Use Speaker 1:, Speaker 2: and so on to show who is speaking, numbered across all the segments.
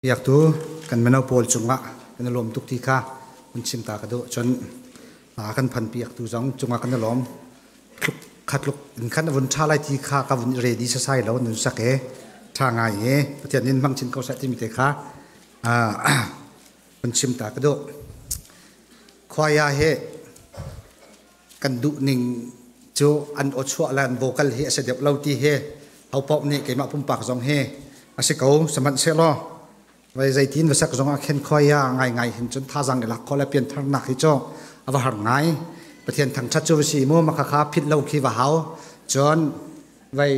Speaker 1: Biaktu kan mino pawl cungah kan i lawm tuk ti kha hun chim ta ka duh. Cun kan phan piaktu zong cungah kan i lawm. Tluk khatluk in khan a vun ṭha lai ti kha ka vun ready sasai lo nun sak e ṭha ngai e Pathian in hmang chin ko seh timi te kha hun chim ta ka duh. Khuaya he kan duh ning cu an aw chuah le an vocal hi a si deuh lo ti hi hopaoh nih keimah pumpak zong hi a si ko. Sihmanhsehlaw vai zeitin va sak zong ah khin khoi ah ngaingai hin cun thazaang i lak khawh le piantharnak hi cu a va har ngai. Pathian thangṭhat cu va si mu, maka kha philh lo khi va hau. Cun vai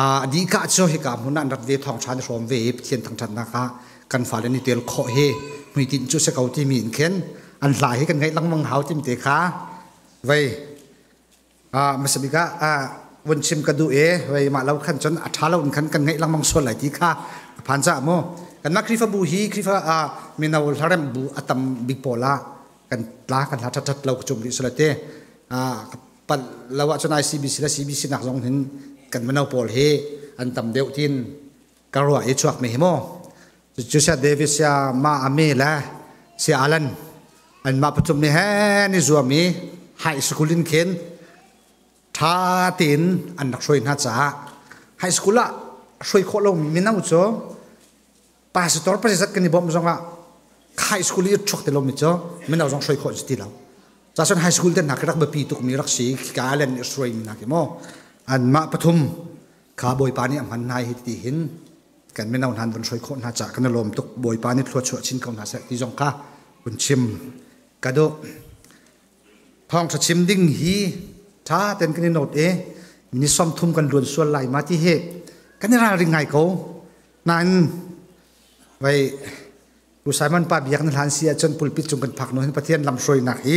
Speaker 1: a dih ka cu hika hmun ah an rat ve, thawngṭha an i hrawm ve i Pathian thangṭhatnak ah kan fale nih tel khawh hi hmuitinh cu si ko timi in khin an hla hi kan ngaih lengmang hau tim te kha vei hmasa bik ah vun chim ka duh i vei mah lo khan cun a ṭha lo in khan kan ngaih lengmang sual lai ti kha a phan caah mu kanmah Khrihfabu hi Khrihfa mino hlaremh bu a tam bik pawl ah kan tla kan hla ṭhat ṭhat lo ka cum rih salate palh lo ahcun ICBC le CBC nak zong hin kan mino pawl hi an tam deuh tin ka ruah i chuak mi hi mu. Cu sia David sia ma ame le sia Alan an mah pathum nih he ni zuam i high school in khin tha tein an rak hruai hna caah high school ah hruai khawh lomi mino cu pastor pasisat kan i bawmh zongah high school i chuak ti lomi cu mino zong hruai khawh si ti lo. Cun high school te hna khi rak biapi tukmi rak si ka len nih hruai mi hna khi mu anmah pathum kha Bawipa nih a hman hna hi ti hin kan mino hna vun hruai khawh hna caah kan i lawm tuk. Bawipa nih thluachuah chin ko hna seh ti zong kha vun chim ka duh. Thawngṭha chim ding hi ṭha ten kan i note i ni 30 kan luan sual lai ma ti hi kan i ralring ngai ko. Nain vai Pu Simon pa biak na hlan si ahcun pulpit cung kan phak nu hin Pathian lamhruainak hi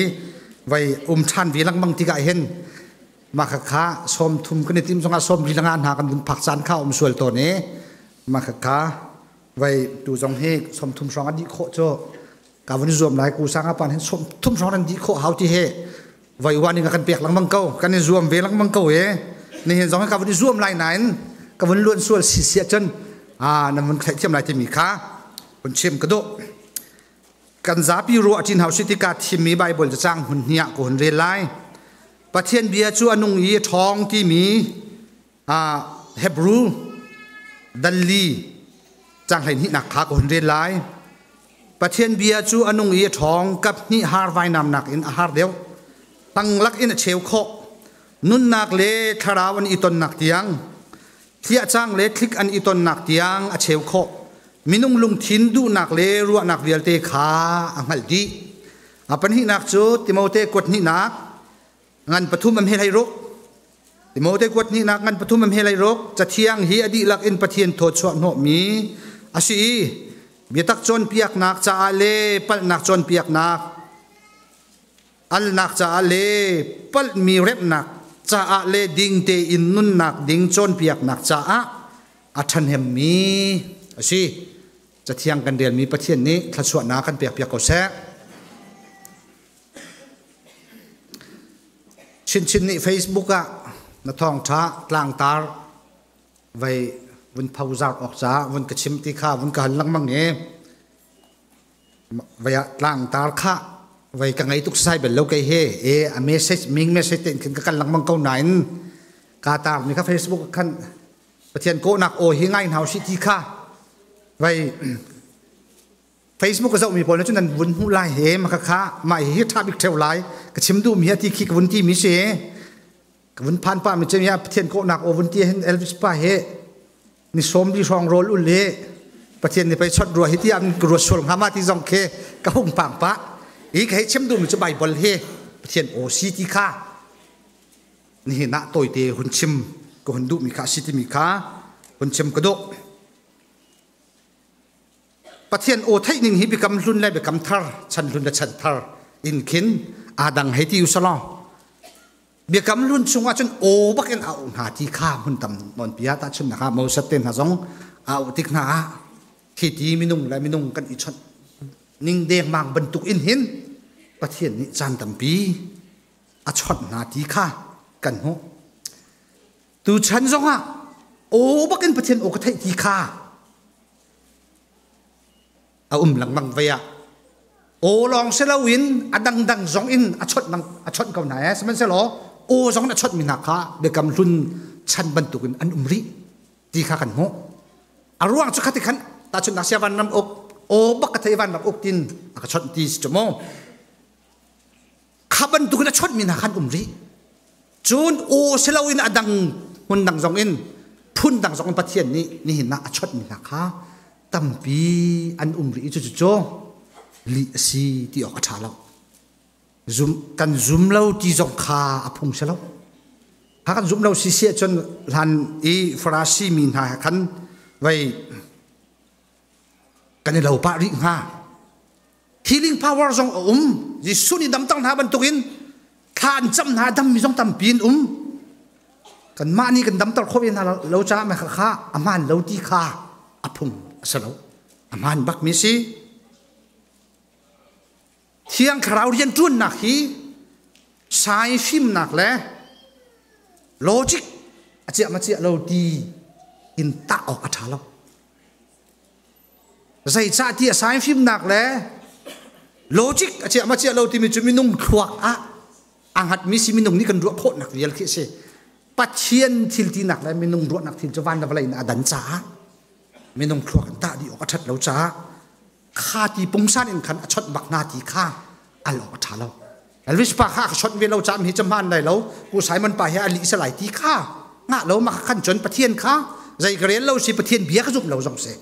Speaker 1: vai um ṭhan ve lengmang tikah hin mah kha kha 30 kan i tim zongah 40 langa hna kan vun phak caan kha um sual tawn i mah kha kha vai tu zong hi 30 hrawng a dih khawh cu ka vun zuam lai. Ku sang pan hin 30 hrawng an dih khawh hau ti he vai wan in kan pek lengmang ko, kan i zuam ve lengmang ko e. Nihin zong ka vun i zuam lai nain ka vun luan sual si si ahcun a nan vun theihthiam lai timi kha vun chim ka duh. Kan zapi ruah ṭin hau si tikah thimmi Bible cacang hun hnih ah ka hun rel lai. Pathian bia cu a nung i a ṭhawng timi Hebrew dalli cang 12nak kha ka hun rel lai. Pathian bia cu a nung i a ṭhawng, kap hnih har vainam nakin a har deuh, tanglak in a cheu khawh, nunnak le thlarau an i tonnak tiang, thliahcang le thlik an i tonnak tiang a cheu khawh, minung lungthin duhnak le ruahnak vialte kha a hngalh dih. A pahnihnak cu Timote kuat hnihnak ngan pathum am he hlei ruk. Timote kuat hnihnak ngan pathum am he hlei ruk. Cathiang hi a dihlak in Pathian thawchuah hnawhmi a si i biatak cawnpiaknak caah le palhnak cawnpiaknak, alnak caah le palhmi remhnak caah le ding tein nunnak ding cawnpiaknak caah a ṭhahnemmi a si. Cathiang kan relmi Pathian nih thluachuahnak kan pekpiak ko seh. Chinchin nih Facebook ah na thawngṭha tlangtar vei vun phozar awk caah vun ka chim ti kha vun ka hal lengmang i vei ah tlangtar kha vei ka ngei tuk sai bel lo kei he e a message ming message tein khin ka kal lengmang ko nain ka tar mi kha Facebook khan Pathian kawhnak aw hi ngai hna usih ti kha vei Facebook ka zohmi pawl cu nan vun hmuh lai he maka kha mah hi ṭha bik ṭheo lai ka chim duhmi hi ti khi ka vun ti mi si. Ka vun phan pa mi cem ya Pathian kawhnak aw vun ti hin Elvis pa he ni 40 hrawng rawl ul le Pathian ni pei chot rua hi ti an ka ruat sual hnga ma ti zong khi ka hung pang pa i ka hei chim duhmi cu Bible hi Pathian aw si ti kha nihin ah tawite hun chim ka hun duhmi kha si timi kha hun chim ka duh. Pathian aw theih ning hi biakam hlun le biakam thar, chan hlun le chan thar in khin aa dang hei ti usalaw. Biakam hlun chungah cun aw bak in a auh hna ti kha hmun tam nawn pi ah tahchunhnak ah Moses te hna zong a auh tik hna ah khi ti minung le minung kan i chawnh ning dengmang bantuk in hin Pathian nih caan tampi a chawnh hna ti kha kan hmuh. Tuchan zongah aw bak in Pathian aw ka theih ti kha. A um lengmang vei ah aw lawng si loin a dangdang zong in a chawnh a chawnh ko hna ee. Sihmanhsehlaw aw zong in a chawnhmi hna kha biakam hlun chan bantukin an um rih ti kha kan hmuh. A ruang cu khati khan tahchunhnak sia van ram uk aw bak ka thei van ram uk tin a ka chawnh ti si cu mu. Kha bantukin a chawnhmi hna khan um rih. Cun aw si loin a dang hmun dang zong in phun dang zong in Pathian nih nihin ah a chawnhmi hna kha tampi an um rih i cucu cu lih a si ti awk a ṭha lo. Zum, kan zum lo ti zong kha a phung si lo. Kha kan zum lo si si ahcun hlan i Farasi mi hna khan vei kan i lo pah rih hnga. Healing power zong a um. Jesuh nih damter hna bantukin thla an cam hna dammi zong tampi an um. Kanmah nih kan damter khawh ve hna lo caah mah kha a hmaan lo ti kha a phung a si lo. A hmaan bakmi si. Thiang Thlarau rianṭuannak hi sai fimnak le logic a ciah ma ciah lo ti in tah awk a ṭha lo. Zeicahtiah sai fimnak le logic a ciah ma ciah lo timi cu minung thluak ah a hngatmi si minung nih kan ruah khawhnak vial khi a si. Pathian thil tinak le minung ruahnak thil cu van le vawlei in a dan caah minung thluak in tah dih awk a ṭhat lo caah kha ti pungsan in khan a chawnh bak hna ti kha al awk a ṭha lo. Elvis pa kha a chawnh ve lo caah hi cu hmaan lai lo Pu Simon pa hi a lih salai ti kha ngah lo mah khan cun Pathian kha zei ka rel lo si Pathian bia ka zumh lo zong si.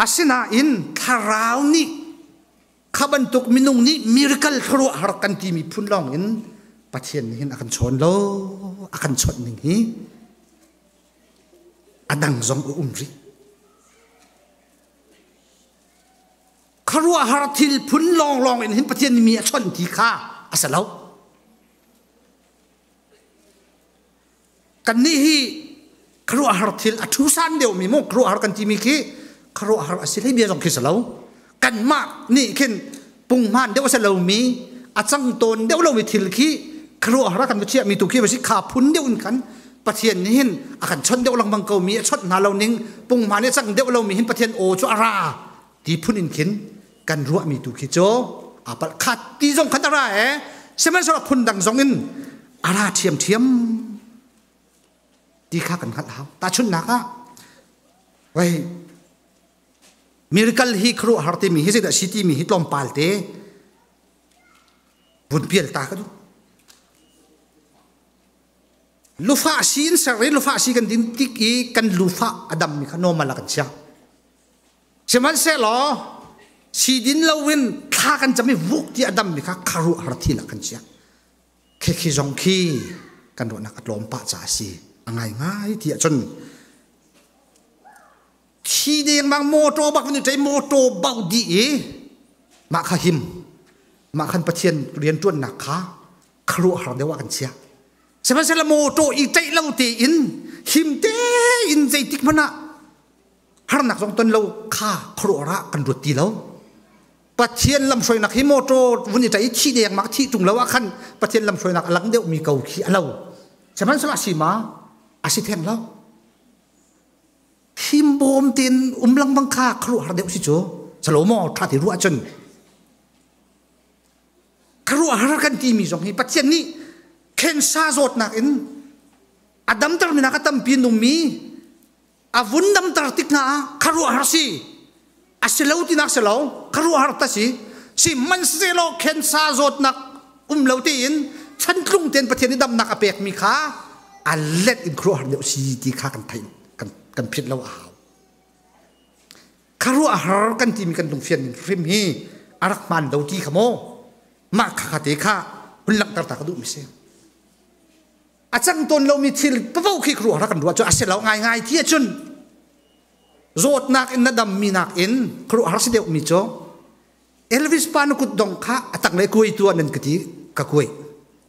Speaker 1: Asinain thlarau nih kha bantuk minung nih miracle khuaruahhar kan timi phun lawng in Pathian nih hin a kan chawn lo a kan chawnh ning hi a dang zong a um rih. Khuaruahhar thil phun lawnglawng in hin Pathian nih mi a chawnh ti kha a si lo. Kannih hi khuaruahhar thil a ṭhusan deuhmi maw khuaruahhar kan timi khi khuaruahhar a si hlei bia zong khi si lo. Kanmah nih khin punghman deuh a si lomi a cang tawn deuh lomi thil khi khuaruahhar a kan va chiahmi tu khi va si kha phun deuh in khan Pathian nih hin a kan chawnh deuh lengmang ko mi a chawnh hna lo ning punghman i a cang deuh lomi hin Pathian aw cu a ra ti phun in khin kan ruahmi tu khi cu aa palh khat ti zong khan a ra ee sihmanhsehlaw phun dang zong in a ra ṭhiamṭhiam ti kha kan hngalh hau tahchunhnak ah wei miracle hi khuaruahhar timi hi zeidah si timi hi tlawmpal te vun pial ta ka duh Lufa si in ser i lufa si kan din tik i kan lufa a dammi kha normal ah kan chiah. Sihmanhsehlaw si din loin thla kan cam i vuk ti a dammi kha kharuahhar thil ah kan chiah. Khikhi zong khi kan ruahnak a tlawm pah caah a si. A ngaingai ti ahcun thi dengmang motor bak vun i ṭei motor bauh dih i mah kha him mah khan Pathian rianṭuannak kha khuaruahhar deuh ah kan chiah. Sihmanhsehlaw mawṭaw i ṭaih lo tein him tein zeitik hmanh ah harnak zong ton lo kha khuaruahhar ah kan ruat ti lo. Pathian lamhruainak hi mawṭaw vun i ṭaih i thih dengmang thih ṭung lo ah khan Pathian lamhruainak a lang deuhmi ko khi a lo. Sihmanhsehlaw a si ma? A si theng lo. Himbawm tein um lengmang kha khuaruahhar deuh si cu. Salomo ṭha te ruah cun Khuaruahhar kan timi zong hi Pathian nih khensa zawtnak in a damtermi hna kha tampi nungmi a vun damter tik hna ah khuaruahhar si a si lo tinak si lo khuaruahhar ta si sihmanhsehlaw khensa zawtnak um lo tein chantlung tein Pathian nih damnak a pekmi kha a let in khuaruahhar deuh si ti kha kan theih kan kan philh lo a hau. Khuaruahhar kan timi kan lungfian ning hrim hi a rak hmaan lo ti kha maw mah kha te kha hun langhter ta ka duhmi si. A cang tawn lomi thil paoh khi khuaruahhar kan ruah cu a si lo ngaingai ti ahcun zawtnak in na dammi nakin khuaruahhar si deuhmi cu Elvis pa na kut dong kha a tanglei kuai tuah nan ka ti ka kuai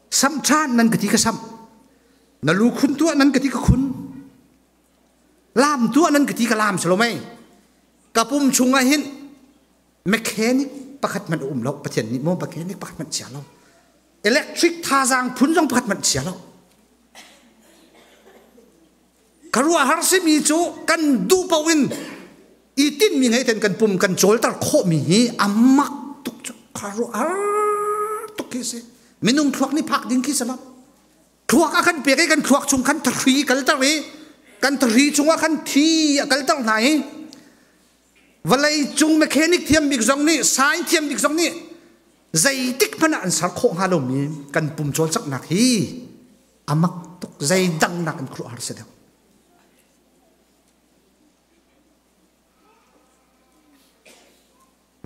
Speaker 1: sam ṭhan nan ka ti ka sam na lu khun tuah nan ka ti ka khun Laam tuah nan ka ti ka laam si lo mei. Ka pum chungah hin mechanic pakhat hmanh a um lo. Pathian nih maw mechanic pakhat hmanh chia lo. Electric thazaang phun zong pakhat hmanh chia lo. Khuaruahhar simi cu kan duh paoh in i tinhmi ngei ten kan pum kan cawlter khawhmi hi a mak tuk cu khuaruahhar tuk khi si. Minung thluak nih phak ding khi si lo. Thluak a kan pek i kan thluak chung khan thahri kalter i kan thahri chungah khan thi a kalter hna i vawlei cung mechanic thiam bik zong nih science thiam bik zong nih zeitik hmanh ah an ser khawh hnga lomi kan pum cawlcanghnak hi a mak tuk zeidang nak in khuaruahhar si deuh.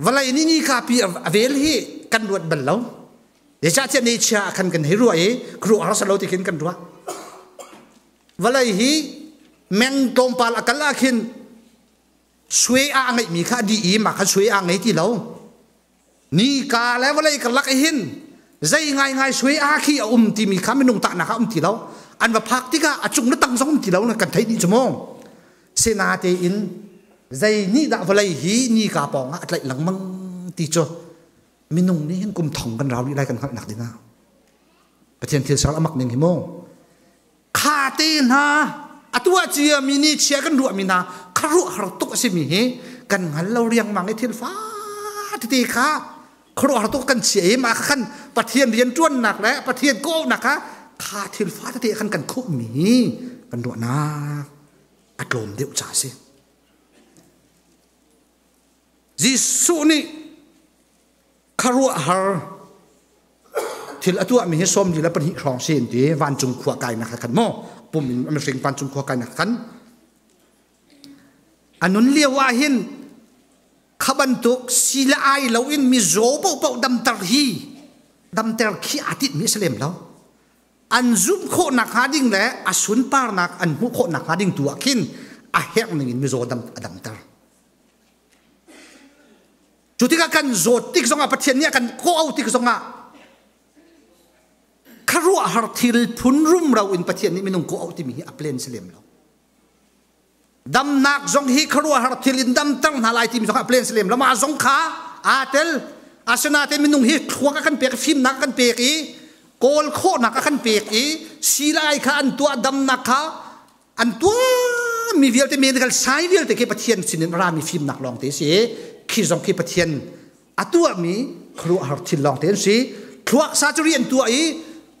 Speaker 1: Vawlei nih nikapi a vel hi kan ruat bal lo. Zeicahtiah ni chia ah khan kan hei ruah i khuaruahhar si lo ti khin kan ruah. Vawlei hi meng tlawmpal a kal ah khin sui a ngeihmi kha a dih i mah kha sui a ngei ti lo. Nika le vawlei karlak i hin zei ngaingai sui a khi a um timi kha minung tahnak ah um ti lo. An va phak tikah a cung le tang zong um ti lo kan theih dih cu mu. Sinatein zei nih dah vawlei hi nika pawng ah a tlaih lengmang ti cu minung nih hin kum thong kan rau rih lai kan hngalhnak dingah Pathian thil ser a mak ning hi mu kha te hna a tuah cia mi ni chia kan ruah mi hna khuaruahhar tuk a si mi hi kan hngal lo riangmang i thil fa tete kha khuaruahhar tuk kan chia i mah khan Pathian rian ṭuannak le Pathian kawhnak kha kha thil fa tete khan kan khup mi kan ruahnak a tlawm deuh ca a si. Jesuh nih khuaruahhar thil a tuahmi hi 42 hrawng si an ti vancung khua kainak khan maw pum in mihring vancung khua kainak khan a nun lio ah hin kha bantuk si le ai lo in mizaw paohpaoh damter hi damter khi aa tinhmi a si lem lo an zumh khawh nakhnga ding le a sunparnak an hmuh khawh nakhnga ding tu ah khin a herh ning in mizaw dam a damter. Cu tikah kan zawt tik zongah Pathian nih a kan kawh tik zongah khuaruahhar thil phun rumro in Pathian nih minung kawh timi hi a plan si lem lo. Damnak zong hi khuaruahhar thil in damter hna lai timi zong a plan si lem lo. Mah zong kha aa tel. Asinain minung hi thluak a kan pek, fimnak a kan pek i kawl khawhnak a kan pek i silai kha an tuah damnak kha an tuah mi vialte medical science vialte khi Pathian sinin rami fimnak lawng te si khi zong khi Pathian a tuahmi khuaruahhar thil lawng te an si thluak surgery an tuah i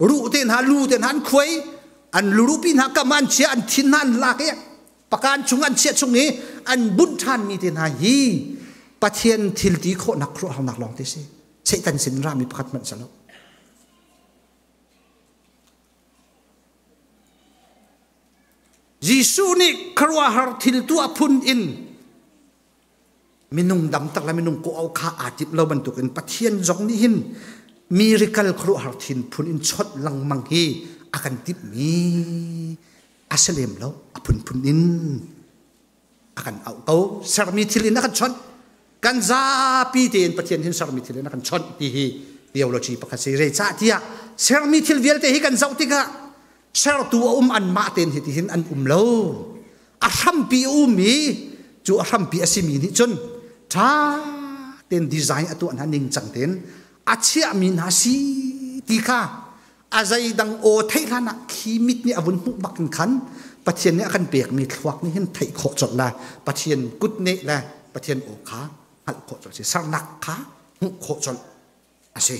Speaker 1: ruh te hna lu te hna an khuai an lurupi hna kam an chia an thin hna an lak i pakan chung an chiah chung i an bunh ṭhan mi te hna hi Pathian thil ti khawhnak khuaruahharnak lawng te si Satan sin rami pakhat hmanh si lo Jesuh nih khuaruahhar thil tuah phun in minung dam tak le minung ko kha aa timh lo bantukin Pathian zong nih hin miracle khuaruahhar thin phun in chawnh lengmang hi a kan timhmi a si lem lo a phunphun in a kan auh ko sermi thil in a kan chawnh kan zapi tein Pathian hin sermi thil in a kan chawnh ti hi theology pakhat si zeicah tiah sermi thil vialte hi kan zoh tikah sertu a um anmah tein hi tihin an um lo a hrampi a um i cu a hrampi a simi nih cun ṭha tein design a tuah hna ningcang tein a chiahmi hna si ti kha a zeidang aw theih hlan ah khi mit nih a vun hmuh bak in khan Pathian nih a kan pekmi thluak nih hin theih khawh colh le Pathian kut nih le Pathian aw kha hngalh khawh colh a si sernak kha hmuh khawh colh a si.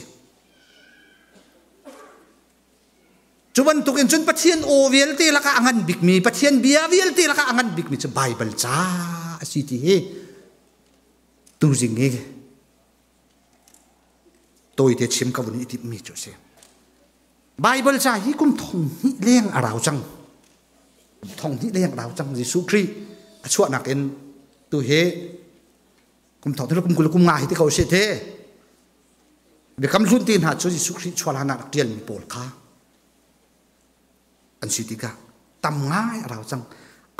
Speaker 1: Cu bantukin cun Pathian aw vialte lakah a ngan bikmi, Pathian bia vialte lakah a ngan bikmi cu Baibal ca a si ti hi tuzing hi tawite chim ka vun i timhmi cu a si. Baibal ca hi kum thong hnih leng a rau cang. Kum thong hnih leng a rau cang Jesuh Khrih a chuahnak in tu hi kum thong kum 20 kum nga hi ti ko si te. Biakam hlun te hna cu Jesuh Khrih chuah hlan ah rak ṭialmi pawl kha an si tikah tam ngai a rau cang.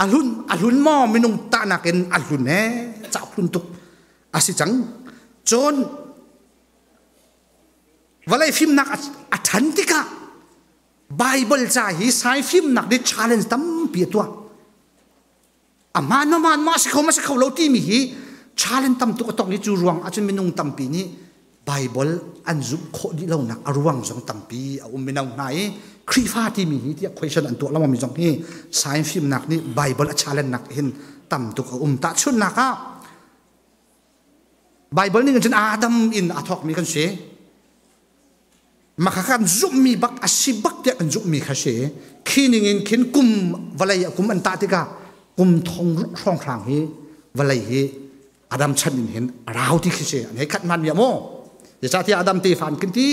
Speaker 1: A hlun a hlun maw minung tahnak in a hlun he cauk hlun tuk a si cang. Cun vawlei fimnak a ṭhan tikah Bible ca hi sai fimnak nih challenge tampi a tuah. A hmaan hmaan ma si kho ma si kho lo timi hi challenge tam tuk a tong i cu ruang ahcun minung tampi nih Bible an zumh khawh dih lonak a ruang zong tampi a um mino hna i. Khrihfa timi hi tiah question an tuah lengmang mi zong hi science fimnak nih Bible a challenge nak hin tam tuk a um. Tahchunhnak ah Bible ning cun Adam in a thawkmi kan si. Maka kan zumhmi bak a si bak tiah kan zumhmi kha si. Khi ning in khin kum vawlei a kum an tah tikah kum thong hrawnghrang hi vawlei hi Adam chan in hin a rau ti khi si. An hei khat man mi maw? Zeicahtiah Adam tefa an khin ti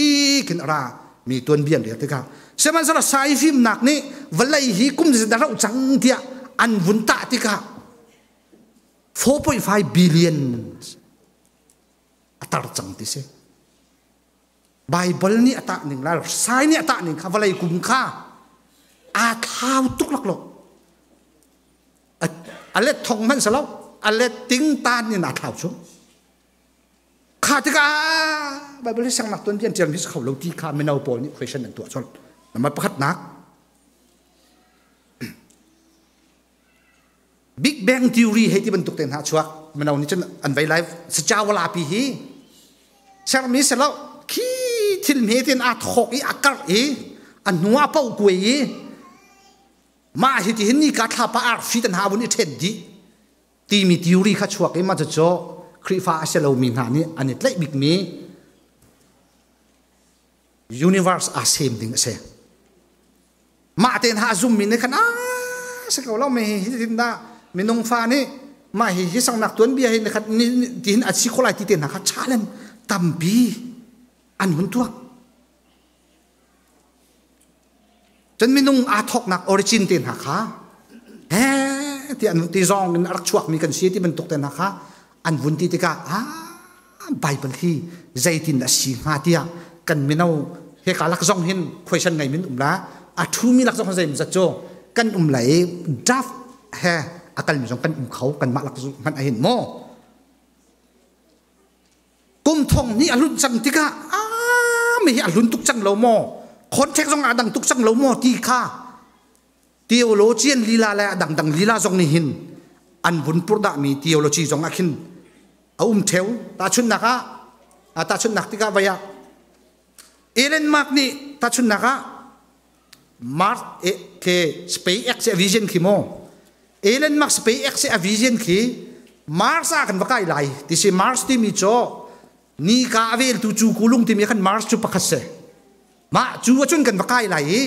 Speaker 1: khin a ra mi tuanbia an rel tikah sihmanhsehlaw sai fimnak nih vawlei hi kum zeizat a rauh cang tiah an vun tah tikah 4.5 billion a tar cang ti si. Baibal nih a tah ning la sai nih a tah ning kha vawlei kum kha aa thlau tuk laklawh. A let thong hmanh si lo, a let ting tan in aa thlau chung. Kha tikah Baibal hi sangnak tuan bian ṭial mi si kho lo ti kha mino pawl nih question an tuah colh. Number pakhatnak Big Bang Theory hei ti bantuk te hna chuak mino nih cun an vei lai sachawala pi hi sermi si lo khi thil hme ten aa thawk i a karh i a hnu ah poh kuai i mah hi ti hin ni ka thla pa arfi tan ha vun i ṭhen dih timi theory kha chuak i mah cucu Khrihfa a si lomi hna nih an i tlaih bikmi universe aa sem ding a si. Mah tein ha a zummi nih khan a si ko lo me hi tin dah minung fa nih mah hi hi sangnak tuanbia hi khat ti hin a si kho lai ti te hna kha challenge tampi an hun tuak. Cun minung aa thawknak origin te hna kha he ti an ti zong in a rak chuakmi kan si ti bantuk te hna kha an vun ti tikah ah Bible hi zeitin a si hnga tiah kan mino he ka lak zong hin question ngei min um la a thumi lak zong zei zat cu kan um lai draft he a kalmi zong kan um kho kanmah lak hmanh ahin maw Kum thong hnih a hlunh cang tikah a mi hi a hlun tuk cang lo maw? Contact zong a dang tuk cang lo maw ti kha theologian lila le a dangdang lila zong nih hin an vun purhdahmi theology zong ah khin a um theo. Tahchunhnak ah tahchunhnak tikah vai ah Elon Musk nih tahchunhnak ah Mars ke SpaceX a vision khi maw Elon Musk SpaceX a vision khi Mars ah kan va kai lai ti si. Mars timi cu nika a veltu cu kulung timi khan Mars cu pakhat si. Mah cu acun kan va kai lai i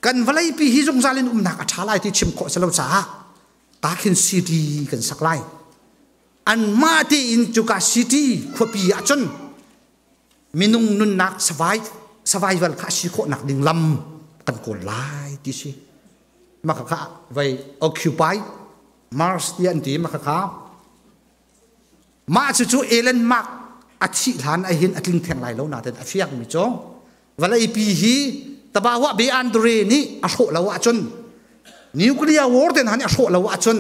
Speaker 1: kan vawlei pi hi zungzal in umnak a ṭha lai ti chim khawh si lo caah ta khin city kan sak lai. Anmah tein cuka city khuapi ahcun minung nunnak survive survival kha si khawhnak ding lam kan kawl lai ti si. Maka kha vai occupy Mars ti an ti. Maka kha mah cu cu Elon Musk a thih hlan a hin a tling theng lai lo nain a fiang mi cu vawlei pi hi tabawa be Andre nih a hrawh lo ahcun, nuclear war ten han a hrawh lo ahcun,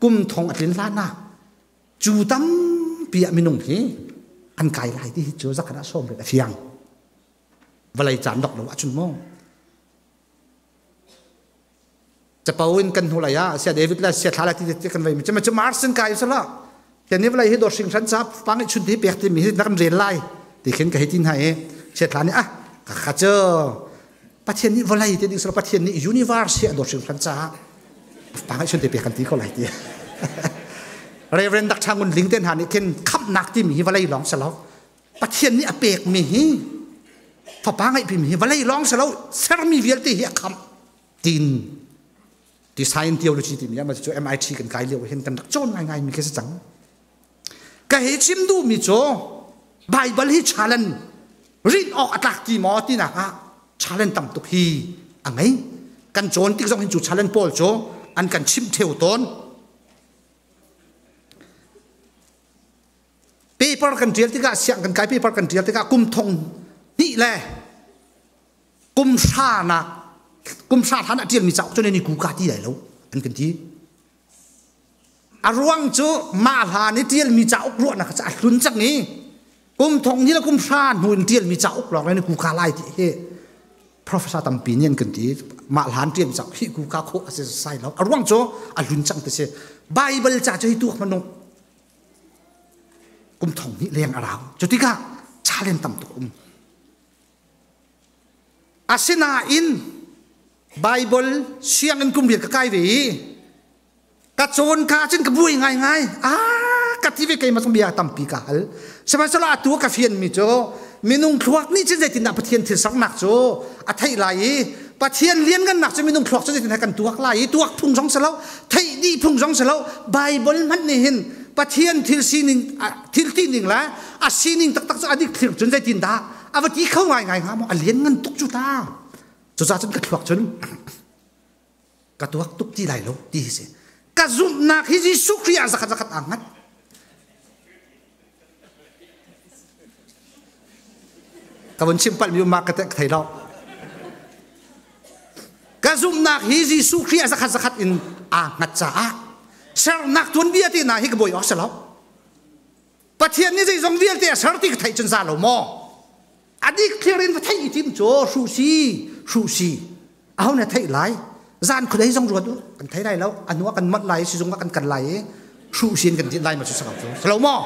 Speaker 1: kum thong a tlin hlan ah cu tampi ah minung hi an kai lai ti hi cu zakhat ah sawm a fiang. Vawlei caan dok lo ahcun maw capo in kan hnu lai ah sia David le sia thla lai ti kan vei mi cu Mars in kai sala tian ni vawlei hi dawt hringhran ca pang i chun ti pek ti mi hi na kan rel lai ti khin ka hei tin hai sia thla nih ah ka kha cu Pathian nih vawlei ti ding sala Pathian nih universe hi a dawt hringhran ca pang i chun ti pek kan ti ko lai ti. Reverend Dr. Ngun Ling te hna nih khin khamhnak timi hi vawlei lawng si lo, Pathian nih a pekmi hi fapa ngeihpimi hi vawlei lawng si lo, sermi vialte hi a khamh tin ti science theology timi ah cu MIT kan kai lio hin kan rak cawn ngaingai mi khi si cang. Ka he chim duhmi cu Bible hi challenge rin awk a tlak ti maw tinak ah challenge tam tuk hi a ngei. Kan cawn tik zong hin cu challenge pawl cu an kan chimh theu tawn. Paper kan ṭial tikah, siang kan kai paper kan ṭial tikah, kum thong hnih le kum hra nak kum hra hlan a ṭialmi cauk cu ni ku ka ti lai lo an kan ti. A ruang cu mah hlan i ṭialmi cauk ruahnak cu a hlun cang i kum thong hnih le kum hra hnu in ṭialmi cauk lawng in ku ka lai ti hi professor tampi nih an kan ti. Mah hlan ṭialmi cauk hi ku ka khawh a si sai lo, a ruang cu a hlun cang ti si. Bible ca cu hi tu manung kum thong hnih leng a rau. Cu tikah challenge tam tuk um. Asinain Bible sianginn kum riat ka kai ve i ka cawn ka cun ka buai ngaingai. Ah, ka ti ve keimah zong bia tampi ka hal. Sihmanhsehlaw atu ka fian mi cu minung thluak nih cun zeitindah Pathian thil saknak cu a theih lai i Pathian lianngannak cu minung thluak cu zeitindah kan tuak lai i tuak phung zong si lo, theih dih phung zong si lo. Bible hmanh nih hin Pathian thil sining thil ti ning le a sining taktak cu a dik thlir cun zeitindah a va ti kho ngaingai hnga maw? A lianngan tuk cu ta. Cucaah cun ka thluak cun ka tuak tuk ti lai lo ti hi si. Ka zumhnak hi Jesuh Khrih ah zakhat zakhat aa hngat. Ka vun chim palh mi um ka thei lo. Ka zumhnak hi Jesuh Khrih ah zakhat zakhat in aa hngat caah sernak tuanbia te hna hi ka buai awk si lo. Pathian nih zeizong vialte a ser ti ka theih cun za lo maw? A dik thlir in va theih i tim cu hruh si, hruh si. Aho na theih lai? Zan khuadei zong ruat u, kan thei lai lo. A hnu ah kan manh lai, sizung ah kan kal lai i hruh sin kan din lai ma cu sakau cu. Lo maw?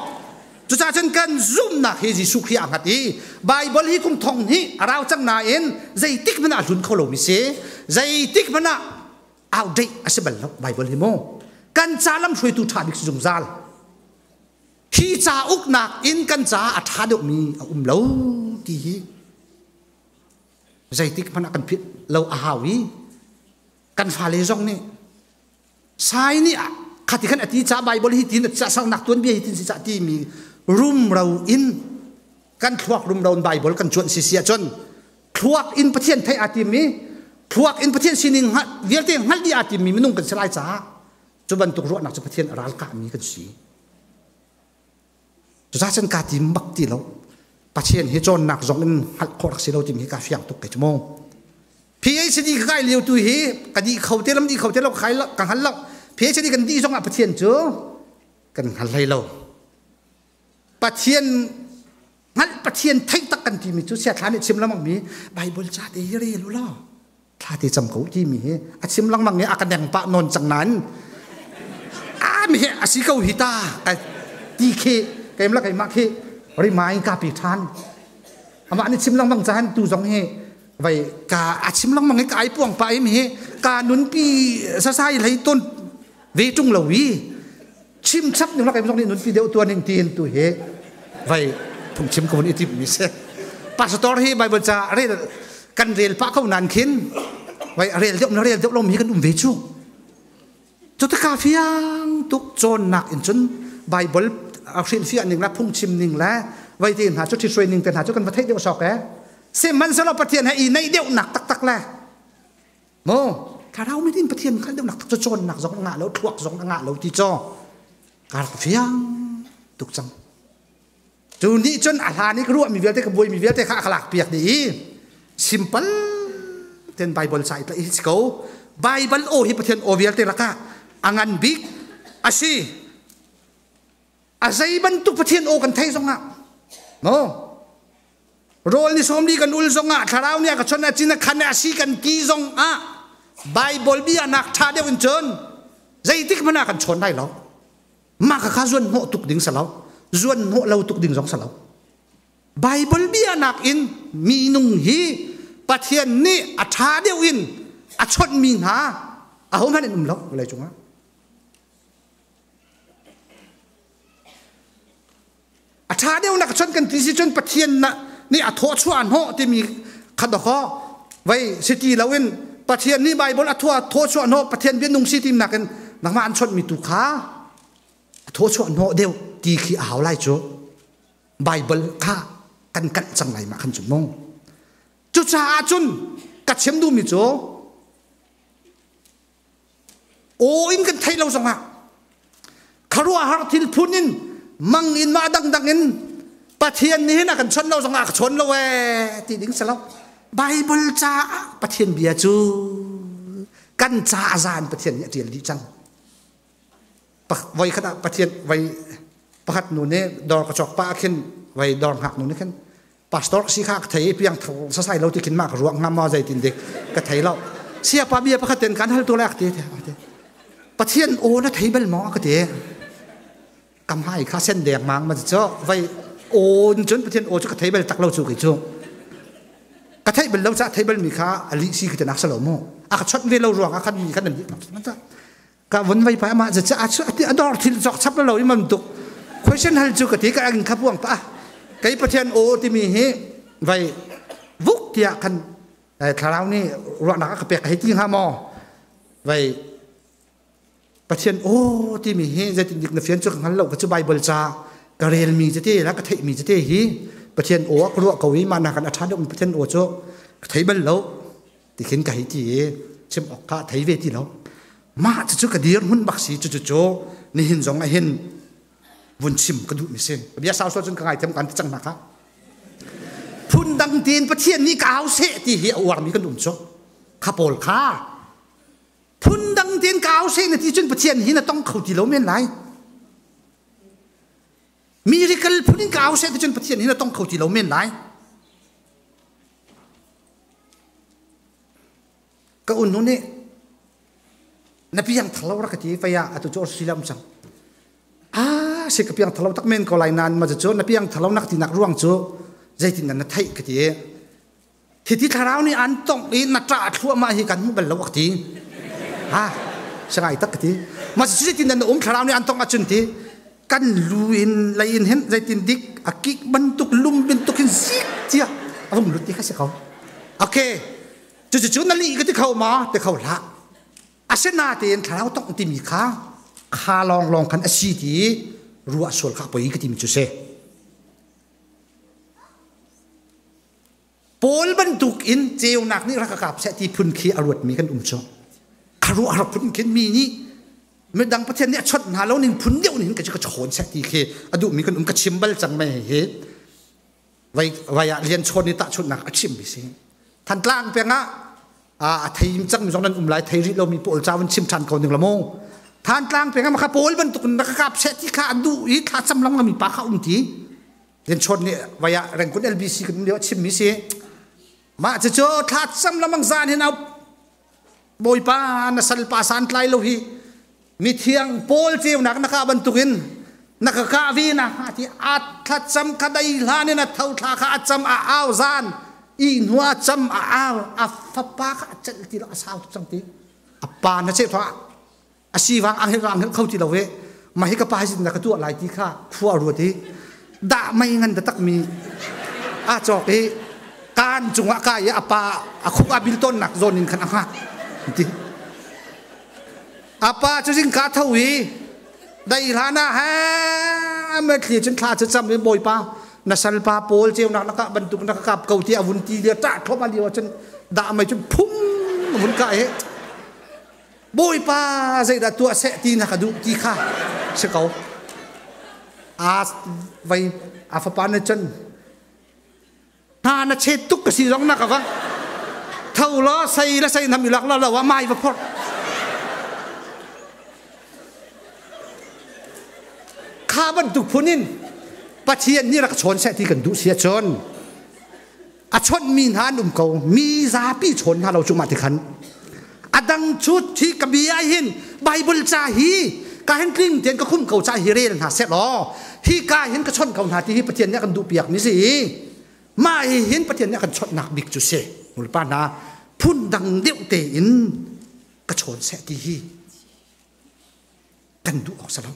Speaker 1: Cucaah cun kan zumhnak hi Jesuh Khrih aa hngat i Bible hi kum thong hnih a rau cang nain zeitik hmanh ah a hlun kho lomi si. Zeitik hmanh ah outdate a si bal lo Bible hi mu. Kan ca lamhruaitu ṭha bik si zungzal. Hi cauk nakin kan caah a ṭha deuhmi a um lo ti hi zeitik hmanh ah kan philh lo a hau i kan fale zong nih sai nih khati khan a ti ca Bible hi tin ca saknak tuanbia hi tin si ca timi rumro in kan thluak rumro in Bible kan cuanh si si ahcun thluak in Pathian theih aa tim i thluak in Pathian sining vialte hngalh dih aa timmi minung kan si lai caah Cu bantuk ruahnak cu Pathian a ralkahmi kan si. Cucaah cun kaa tim bak ti lo. Pathian hi cawnnak zong in hngalh khawh rak si lo timi hi kaa fiang tuk kei cu mu. PhD ka kai lio tu hi ka dih kho te lam dih kho te lo kai lo ka hngal lo. PhD kan dih zong ah Pathian cu kan hngal hlei lo. Pathian hngalh Pathian theih tak kan timi cu siathla nih chim lengmang mi Bible ca te hi rel u law thla te cam ko timi hi a chim lengmang i a ka deng pah nawn cang nain a mi hi a si ko hi ta ti khi keim la keimah khi remind ka pi than amah nih chim lengmang caan tu zong hi vai ka a chim lengmang i ka ai puang pa im hi ka nunpi sasai hlei ton ve tung lo i chim chap ning la keim zong nih nunpi deuh tuan in tiin tu hi vai phungchim ko i tim mi si pastor hi bible ca rel kan rel pah ko nan khin vai rel deuh na rel deuh lo mi kan um ve chu cu taka fiang tuk cawnnak in cun bible a hrilhfiah ning la phungchim ning le vai te hna cu ṭhithruai ning te hna cu kan va theih deuh sawk e sihmanhsehlaw Pathian he i naih deuh nak taktak le Maw thlarau mit in Pathian hngalh deuhnak cu cawnnak zong a ngah lo, thluak zong a ngah lo ti caw ka rak fiang tuk cang. Cu nih cun a hlan i ka ruahmi vialte ka buaimi vialte kha a ka lakpiak dih i simple ten Bible ca i tlaih hi si ko. Bible aw hi Pathian aw vialte lakah a ngan bik a si. A zei bantuk Pathian aw kan thei zongah maw Rawl ni sawmli kan ul zongah thlarau nih a ka chawnh a cin a khan a si kan ti zongah Bible bia nak ṭha deuh in cun zeitik hmanh ah kan chawn lai lo. Mah kha kha zuan hnawh tuk ding si lo. Zuan hnawh lo tuk ding zong si lo. Bible bia nak in minung hi Pathian nih a ṭha deuh in a chawnhmi hna ahohmanh an um lo vawlei cungah. A ṭha deuhnak cun kan ti si cun Pathian nih a thawchuah hnawh timi kha dawkaw vei si ti loin Pathian nih Baibal a thawchuah hnawh Pathian bia nung si timnak in nangmah an chawnhmi tu kha a thawchuah hnawh deuh ti khi a hau lai cu Baibal kha kan kanh cang lai mah khan cun mu. Cucaah cun ka chim duhmi cu Aw in kan theih lo zongah khuaruahhar thil phun in mang in mah dangdang in Pathian nih hin a kan chawnh lo zongah ka chawn lo ee ti ding si lo. Bible caah Pathian bia cu kan ca zan Pathian nih a ṭial dih cang. Voi khat ah Pathian voi pakhat nu nih dawr ka cawk pah khin voi dawr hngak nu nih khin pastor si kha ka thei piang sasai lo ti khin ma ka ruak ngam ma zeitin dik ka thei lo siapa bia pakhat ten kan hal tu lak ti pathian aw na thei bel maw ka ti kam hai kha sen deng mang ma cho vai aw cun pathian aw chu ka thei bel tak lo chu ki chu ka thei bel lo cha thei bel mi kha ali si ki te nak salo mu A ka chawnh ve lo ruang ah khan mi khan an ka vun vai pa ma cha a dor thil chok chap lo i man tuk question hal chu ka ti ka ang kha puang pa kai Pathian o timi hi vai vuk tiah khan thlarau nih ruahnak a ka pek hei ti hnga maw vai Pathian aw timi hi zeitin dik na fian cu ka hngal lo ka cu Bible ca ka relmi tete la ka theihmi tete hi Pathian aw a ka ruah ko i mah nakan a ṭha deuhmi Pathian aw cu ka thei bal lo ti khin ka hei ti i chim awk kha thei ve ti lo mah cucu ka dir hmun bak si cucu cu nihin zong ah hin vun chim ka duhmi si bia sau sual cun ka ngaithiam kan ti cang hna kha phundang tiin Pathian nih ka au seh ti hi a uarmi kan um cu kha pawl kha phundang tein ka au seh na ti cun Pathian hi na tong kho ti lo men lai miracle phun in ka au seh ti cun Pathian hi na tong kho ti lo men lai ka unnu nih na piang thalo rak ka ti faya atu cu silam cang ah si ka piang thalo tak men ko lai nan ma cu na piang thalo nak ti nak ruang cu zeitin na theih ka ti Hiti thlarau nih an tongh i na ṭah thluahmah hi kan hmu bal lo ak ti. Ha, sangai tak ka ti. Ma zeitin nan um thlarau nih an tongh ahcun ti kan lu in lei in hin zeitin dik a kik bantuk lum bantuk hin zik cia a vung lut ti kha si ko. Okay. Cucu cu na lih ka ti kho ma ti kho hlah. Asinain thlarau tongh timi kha kha lawnglawng khan a si ti ruah sual kha poi ka timi cu si. Paul bantuk in ceunak nih rak ka kap seh ti phun khi a ruatmi kan um cu. A ruah rak phun khin mi nih midang Pathian nih a chawnh hna lo ning phun deuh ning ka ka chawn seh ti khi a duhmi kan um ka chim bal cang mei hi vai vai ah lian chawn ni tahchunhnak a chim mi si. Thantlang peng ah a thei cang mi zong nan um lai thei rih lomi pawl ca vun chim ṭhan ko ning la mu. Thantlang peng ah maka Paul bantuk in rak ka kap seh ti kha a duh i thla cam lang mi pa kha um ti. Lianchawt nih vai ah Rengkun LBC kan um lio a chimmi si. Mah cucu thla cam lamang zan hin au Bawipa na salpa santlai lo hi mithiang Paul ceunak na kah bantukin na ka kah ve na hnga ti a thlacam kha dai hlan in a tho thla kha a cam a au zan i hnu a cam a au a fapa kha a celh ti lo a sau tuk cang ti a pa na cheh thwa a sivang ang rang kho ti lo ve ma hi ka pa sin na ka tuah lai ti kha khua ruat i dah mei ngan da tak mi a cawk i kaan cungah ka i a pa a khuk a bil ton nak zawn in khan a hngak ti a pa cu zing ka tho i dai hlan ah ha me thli cun thla cu cam i bawipa na salpa pawl ceunak na kah bantuk na ka kap ko ti a vun ti lia ṭah thom a lio cun dah mei cun phum vun ka he Bawipa zeidah tuah seh ti na ka duh ti kha si ko. A vai a fapa nih cun hna na chet tuk ka si zong na ka va tho law sei la sei nam i lak la lo ah mai va phorh. Kha bantuk phun in Pathian nih rak chawn seh ti kan duh si ahcun a chawnhmi hna an um ko mi zapi chawn hna lo cu mah ti khan a dang cu thi ka bia hin Bible ca hi ka hin tling tein ka khum ko ca hi rel hna seh law hi ka hin ka chawnh ko hna ti hi Pathian nih a kan duh piak mi si mah hi hin Pathian nih a kan chawnhnak bik cu si nulepa hna phun dang deuh tein ka chawn seh ti hi kan duh awk si lo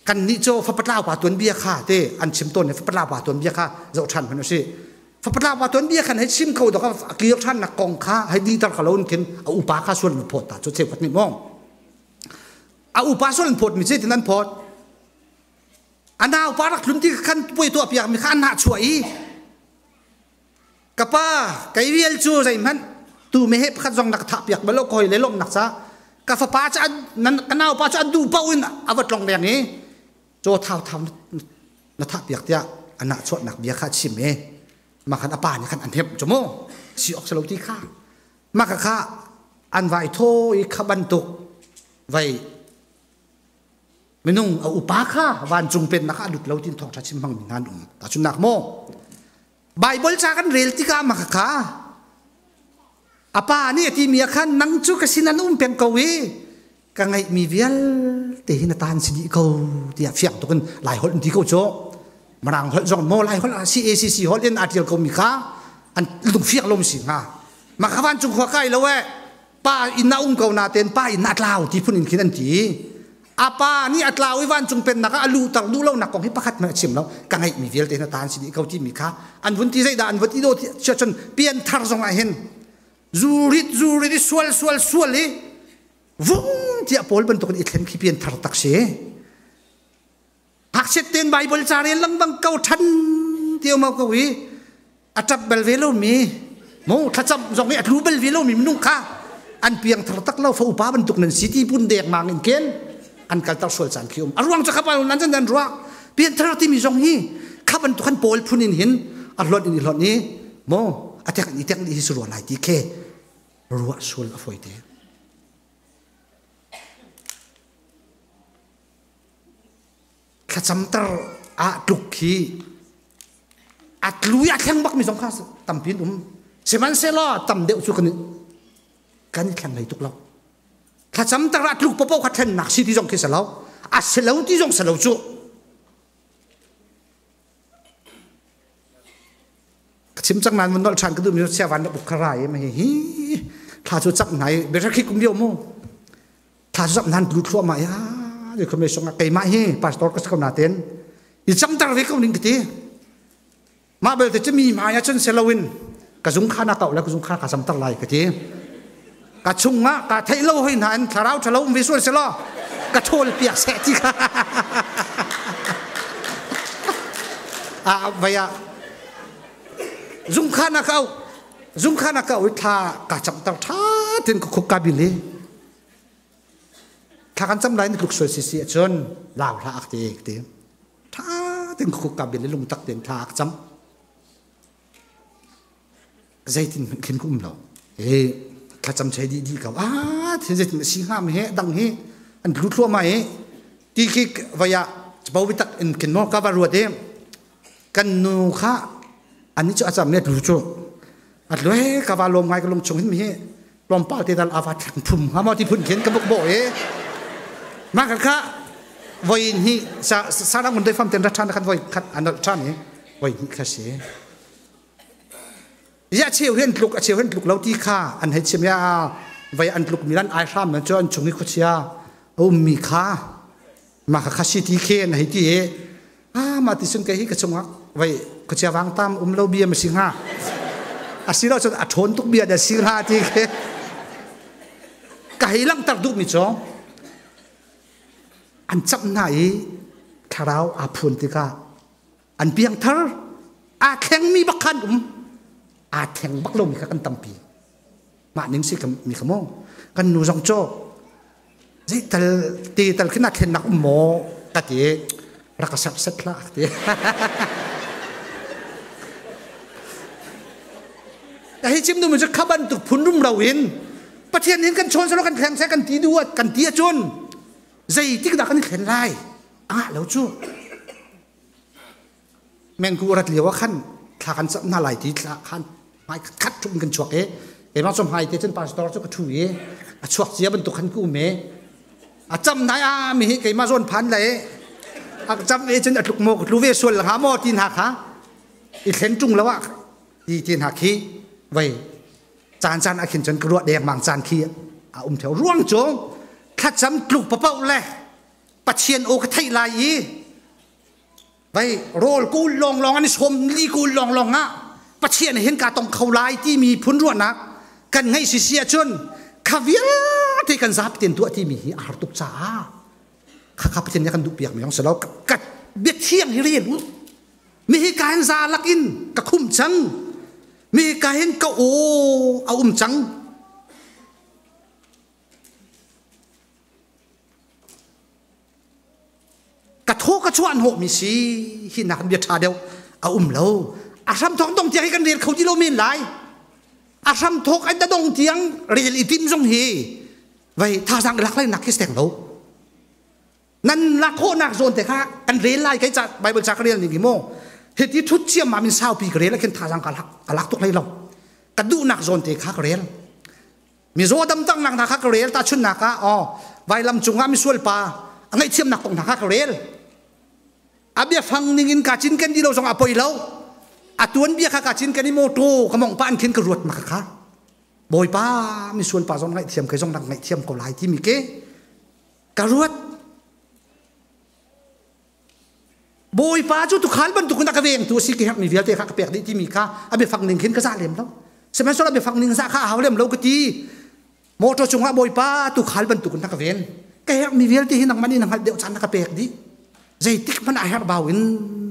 Speaker 1: Kannih cu fapatlau pa tuanbia kha te an chim tawn i fapatlau pa tuanbia kha zoh ṭhan hmanh usih. Fapatlau pa tuanbia khan hei chim kho dok a kir ṭhan nak kong kha hei diter kho lo in khin a upa kha sual an phawt ta cu cheukhat nih maw a upa sual an phawt mi zeitin an phawt a naupa rak tlun ti khan puai tuah piak mi kha an nah chuah i ka pa kei vial cu zeihmanh tu meheh pakhat zong na ka thah piak bal lo ka hoi le lawmhnak ca ka fapa cu nan ka naupa cu an duh paoh in a va tlong leng i caw thau thau na thah piak tiah a nahchuahnak bia kha a chim i mah khan a pa nih khan an hemh cu mu si awk si lo ti kha mah kha kha an vai thaw i kha bantuk vai Minung a upa kha vancung pennak ah a lut lo tin thawngṭha chim hmangmi hna an um. Tahchunhnak maw? Baibal ca kan rel tikah mah kha a pa nih a timi ah khan nang cu ka sin an um peng ko i ka ngeihmi vialte hi na tan si dih ko tiah fiang tuk in Lai holh in ti ko cu. Mirang holh zong maw Lai holh ah CACC holh in aa ṭial komi kha. An lungfiak lo si hnga. Ma kha vancung khua kai lo eh. Pa inn ah um ko na ten pa inn ah tlau ti phun in khin an ti. A pa nih a tlau i vancung pennak ah a luhter duh lonak kong hi pakhat hmanh a chim lo. Ka ngeihmi vialte na taan si dih ko timi kha an vun ti zeidah an vun ti do ti cun pianthar zong ah hin zurit zurit i sual sual sual i vung tiah Paul bantukin i thlen khi pianthar tak si. Ngakchiat tein Bible ca rel lengmang ko ṭhan ti um ko i a ṭap bal ve lomi mu thlacam zong i a tlu bal ve lomi minung kha an piang thar tak lo fa upa bantuk nan si ti pun dek mang in ken an kalter sual caan khi um a ruang cu kha pa nan nan ruah pian thar timi zong hi kha bantuk han pawl phun in hin a hlawt in i hlawt i mo a tek i tek hi su lai ti khe ruah sual a foi te. Thlacamter ah tluk khi a tlu i a thleng bakmi zong kha tampi an um. Sihmanhsehlaw tam deuh cu kan kan i thleng hlei tuk lo. Thlacamter ah tluk paohpaoh kha thlennak si ti zong khi si lo. A si lo ti zong si lo cu. Ka chim cang nain mun nolh ṭhan ka duhmi cu chia van rak uk kha ra i hi thla cu cak hna i biahrek hi kum lio mu. Thla cu zap nan tlu thluahmah ya ni khom song keimah hi pastor ka si ko natin i camter ve ko ning ka ti. Mah belte cu mi hmai ah cun si loin ka zung kha na kau le ka zung kha ka camter lai ka ti. Ka chungah ka theih lo hoi hna in thlarau ṭhalo um ve sual si law ka ṭhawl piak seh ti kha. Ah vaya zung kha na kau zung kha na kau i thla ka camter ṭha tin ka khuk ka bil i Thla kan cam lai ni tluk sual si si ahcun lau hlah ak ti ti. Tha ten khuk ka bil lungtak ten thla ak cam. Zeitin hmanh khin ka um lo. E thlacam chei di di ko. Ah thin zeitin si hnga mi he dang hi an tlu thluahmah i ti khi vaya bo bitak in khin mo ka va ruat i kan nu kha ani cu a cam mi a tlu cu a tlu he ka va lawm ngai ka lung chung hin mi hi tlawmpal te dal ava thlang phum hnga maw ti phun khin ka buk bo e ma ka kha voi hi sa sa dang mun dei fam ten ra than khan voi khat anol than i voi hi kha si ya cheu hen tluk a cheu hen tluk lo ti kha an hei chim ya vai an tluk mi lan ai hram na chu an chung i khuachia um mi kha ma kha kha si ti khe an hei ti e ah ma ti sun ke hi ka chungah vai khuachia wang tam um lo bia ma si hnga asilo cun a ṭhawn tuk bia da si hnga ti khi ka hei langhter duh mi cu an camh hna i thlarau aa phun tikah an piangthar aa thlengmi bak khan um aa thleng bak lomi kha kan tampi mah ning si mi kha maw kan nu zong cu zei tal te tal khi na thlennak um maw ka ti rak ka serh set hlah ti hi chim nu cu kha bantuk phun rum lo in Pathian hin kan chawn selo kan thleng seh kan ti duh kan ti ahcun zeitik dah kan i thlen lai ah lo cu Mengku rat lio ah khan thla kan cam hna lai ti thla khan hmai khat ṭhum kan chuak i keimah cu hmai te cun pastor cu ka ṭhu i a chuak cia bantuk khan ka um i a cam nai a mi hi keimah zawn phan le a cam e cun a tluk maw ka tlu ve sual hnga maw ti hna kha i thlen ṭung lo ah ti ti hna khi vei caan caan ah khin cun ka ruah dengmang caan khi a um theo ruang cu thlacam tluk papoh le Pathian aw ka theih lai i Vai rawl kul lawnglawng an i sawm li kul lawnglawng ah Pathian hin ka tong kho lai timi phun ruahnak kan ngeih si si ahcun kha vialte kan zapi ten tuah timi hi a har tuk caah kha kha Pathian nih kan duh piak mi si lo ka bia thiang hi rel u mi hi ka hin za lak in ka khum cang mi hi ka hin ka aw a um cang. Ka thaw ka chuah hnawhmi si hi nak bia ṭha deuh a um lo. A hram thawk dong tiang hi kan rel kho ti lo men lai. A hram thawk an da dong tiang rel i tim zong hi vai thazaang lak lai nak khi steng lo. Nan lak khawhnak zawn te kha kan rel lai kai ca Bible ca ka rel ning hi mu. Hiti thut ciam ma min saupi ka rel ah khin thazaang ka lak ka lak tuk hlei lo. Ka duhnak zawn te kha ka rel. Mizaw damtaknak hna kha ka rel tahchunhnak ah aw vailam cungah misual pa a ngaihthiamnak kong hna kha ka rel. A biafang ningin ka cinken ti lo zong a poi lo. A tuan bia kha ka cin kan i motor ka mong pa an khin ka ruat ma kha. Bawipa misual pa zong ngaihthiam kai zong nak ngaihthiam ko lai timi ke ka ruat. Bawipa cu tukhal bantuk in a ka vengtu a si ka herhmi vialte kha ka pek dih timi kha a biafang ning khin ka za lem lo. Sihmanhsehlaw a biafang ning za kha a hau lem lo ka ti. Motor cungah Bawipa tukhal bantuk in na ka ven. Ka herhmi vialte hi nangmah nih na hngalh deuh caan na ka pek dih. Zeitik hmanh ah herhbau in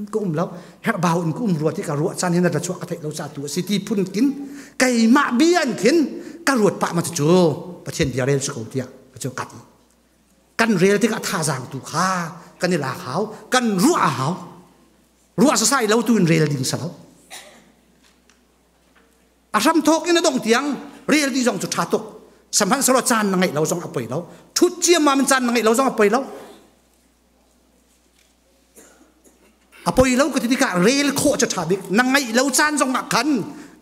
Speaker 1: ka um lo. Herhbau in ka um rua ti ka ruah caan hi na chuah ka theih lo ca tu a si ti phun kin keimah bia in khin ka ruat pah ma cu Pathian bia rel si ko tiah ka cu ka ti. Kan rel tikah thazaang tu kha kan i lak hau, kan ruah a hau. Ruah sasai lo tu in rel ding sa lo. A hramthawk in a dong tiang rel dih zong cu ṭha tuk. Sihmanhsehlaw caan na ngeih lo zong a poi lo. Ṭhut ciammam in caan na ngeih lo zong a poi lo. A poi lo ka ti tikah rel khawh cu ṭha bik. Na ngeih lo caan zong ah khan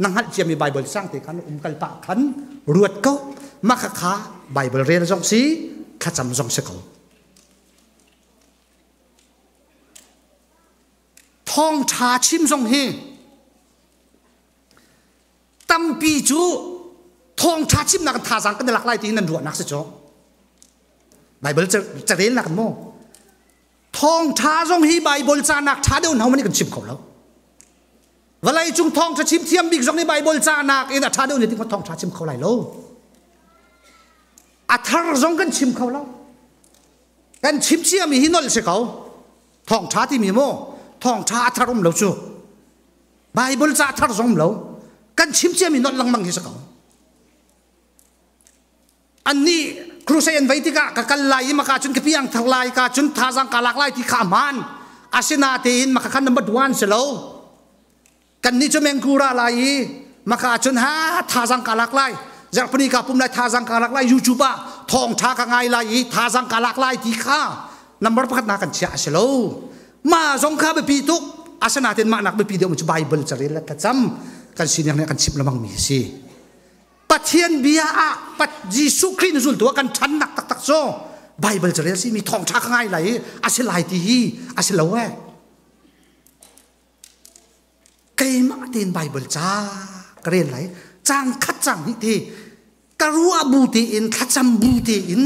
Speaker 1: na hngalh ciami Baibal sang te khan um kal pah khan ruat ko. Mah kha Baibal rel zong si, thlacam zong si ko. Thawngṭha chim zong hi tampi cu thawngṭha chimnak in thazaang kan i lak lai ti nan ruahnak si cu. Baibal carelnak maw? Thawngṭha zong hi Baibal canak ṭha deuh hna man kan chim kho lo. Vawlei cung thawngṭha chim thiam bik zong nih Baibal canak in a ṭha deuh ni ti thawngṭha chim kho lai lo. A thar zong kan chim kho lo. Kan chim ciami hi nolh si ko. Thawngṭha timi maw? Thawngṭha a thar um lo cu. Baibal ca thar zong lo. Kan chim ciami nolh lengmang hi si ko. Annih crusade an vei tikah ka kal lai i maka cun ka piang thar lai ka cun thazang ka lak lai ti kha hmaan. Asinatein maka khan number one si lo. Kannih cu mengkura lai i maka cun ha thazang ka lak lai. Zarhpini ka pum lai thazang ka lak lai YouTube ah thawngtha ka ngai lai i thazang ka lak lai ti kha number pakhat na kan chiah a si lo. Ma zong kha biapi tuk asinain mah nak biapi deuh cu Bible carel le thlacam kan sining nih kan chimh lengmang mi a si. Pathian bia ah Jesuh Khrih na zultu ah kan ṭhannak taktak cu Bible carel si mi thawngṭha ka ngai lai i a si lai ti hi a si lo eh. Keimah tein Bible ca ka rel lai cang khat cang hnih ti ka ruah bu tein thlacam bu tein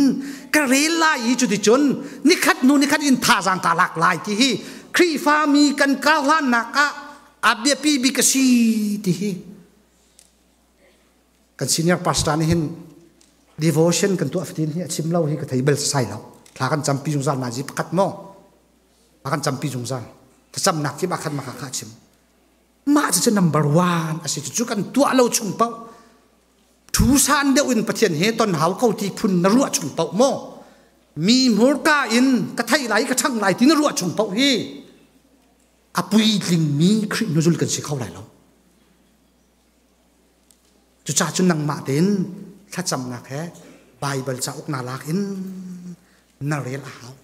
Speaker 1: ka rel lai i cuticun nikhat hnu nikhat in thazaang ka lak lai ti hi Khrihfa mi kan karhlannak ah a biapi bik a si ti hi kan senior pastor nih hin devotion kan tuah fatin hi a chim lo hi ka thei bel sai lo thla kan campi zungzal na ji pakhat maw a kan campi zungzal thlacamnak khi khan maka kha chim mah cu number one a si cu kan tuah lo chung paoh thu san deuh in Pathian he ton hau ko ti phun na ruah chung paoh maw mi hmurka in ka theih lai ka ṭhang lai ti na ruah chung paoh hi a puitlingmi Khrih hnuzul kan si kho lai lo Cucaah cun nangmah tein thlacamnak he Baibal cauk naa lak in na rel a hau.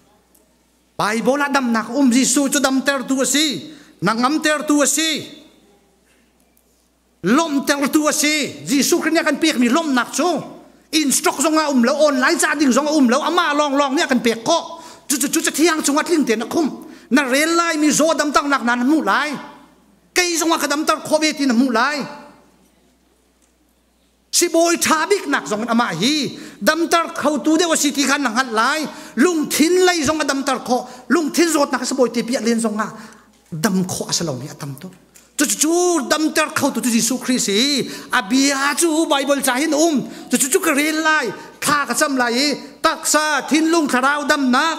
Speaker 1: Baibal ah damnak a um. Jesuh cu damtertu a si. Na ngamtertu a si. Lawmhtertu a si. Jesuh Khrih nih a kan pekmi lawmhnak cu instruct zong ah um lo, online ca ding zong a um lo, amah lawnglawng nih a kan pek khawh. Cucu cu Cathiang chungah tling tein a khum. Na rel lai mi zaw damternak na hmuh lai. Kei zong ah ka damter khawh ve ti na hmuh lai. Sibawi ṭha biknak zong in amah hi damter khotu deuh a si ti kha na hngalh lai. Lungthin lei zong a damter khawh. Lungthin zawtnak a sibawi te piah len zong ah dam khawh a si lomi a tam tuk. Cucu damter khotu cu Jesuh Khrih si. A bia cu Baibal ca hin um. Cucu cu ka rel lai, thla ka cam lai i taksa, thinlung, thlarau damnak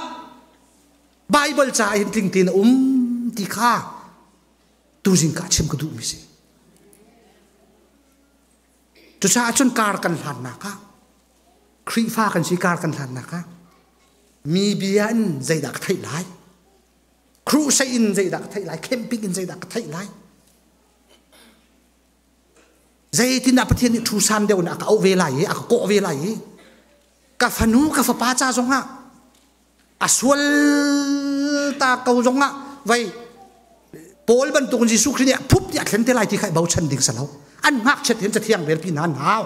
Speaker 1: Baibal ca hin tling tein a um ti kha tuzing ka chim ka duhmi si. Cucaah cun kar kan hlannak ah Khrihfa kan si kar kan hlannak ah mi bia in zeidah ka theih lai? Crusade in zeidah ka theih lai? Camping in zeidah ka theih lai? Zeitindah Pathian nih thu san deuh in a ka auh ve lai i a ka kawh ve lai i ka fanu ka fapa ca zongah a sual ta ko zongah vai Paul bantuk in Jesuh Khrih nih phup tiah thlen te lai ti kha bochan ding salo an ngakchiat hin cathiang rel pi hna an hau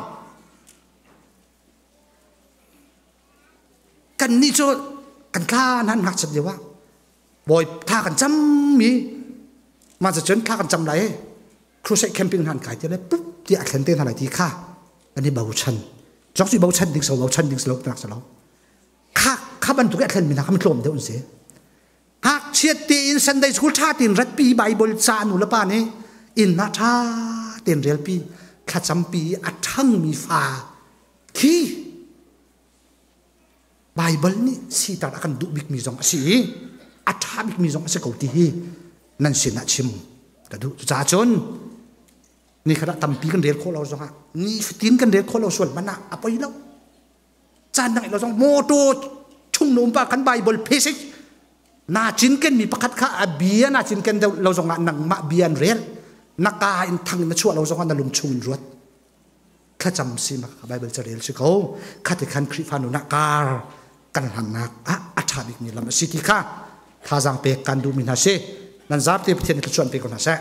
Speaker 1: kan nih cu kan thla nan ngakchiat lio ah bawi thla kan cam mi mah cun thla kan cam lai. Crusade camping hna an kai ti le pup ti a thlen te hna lai ti kha an i bochan. Cok cu bochan ding so bochan ding slo nak slo. Kha kha bantuk a thlen mi hna kha tlawm deuh an si. Ngakchiat tein Sunday school ṭha tein ratpi Bible ca nu le pa nih inn ah ṭha tein relpi thlacampi a ṭhangmi fa khi Bible nih sitar a kan duh bikmi zong a si i a ṭha bikmi zong a si ko ti hi nan sinah chim ka duh. Cucaah cun ni khat ah tampi kan rel khawh lo zongah nifatin kan rel khawh lo sual hmanh ah a poi lo. Caan dang lo zong motor chung na um pa kan Bible passage na cinken mi pakhat kha a bia na cinken deuh lo zongah nangmah bia an rel na ka in thang na chuah lo zongah na lung chung in ruat thlacam si ma Bible ca rel si ko khati khan Khrihfa nun ah kar kan hlannak ah a ṭha bik mi lam a si ti kha thazaang pek kan duh mi hna si nan zapi Pathian thluachuah pe ko hna seh.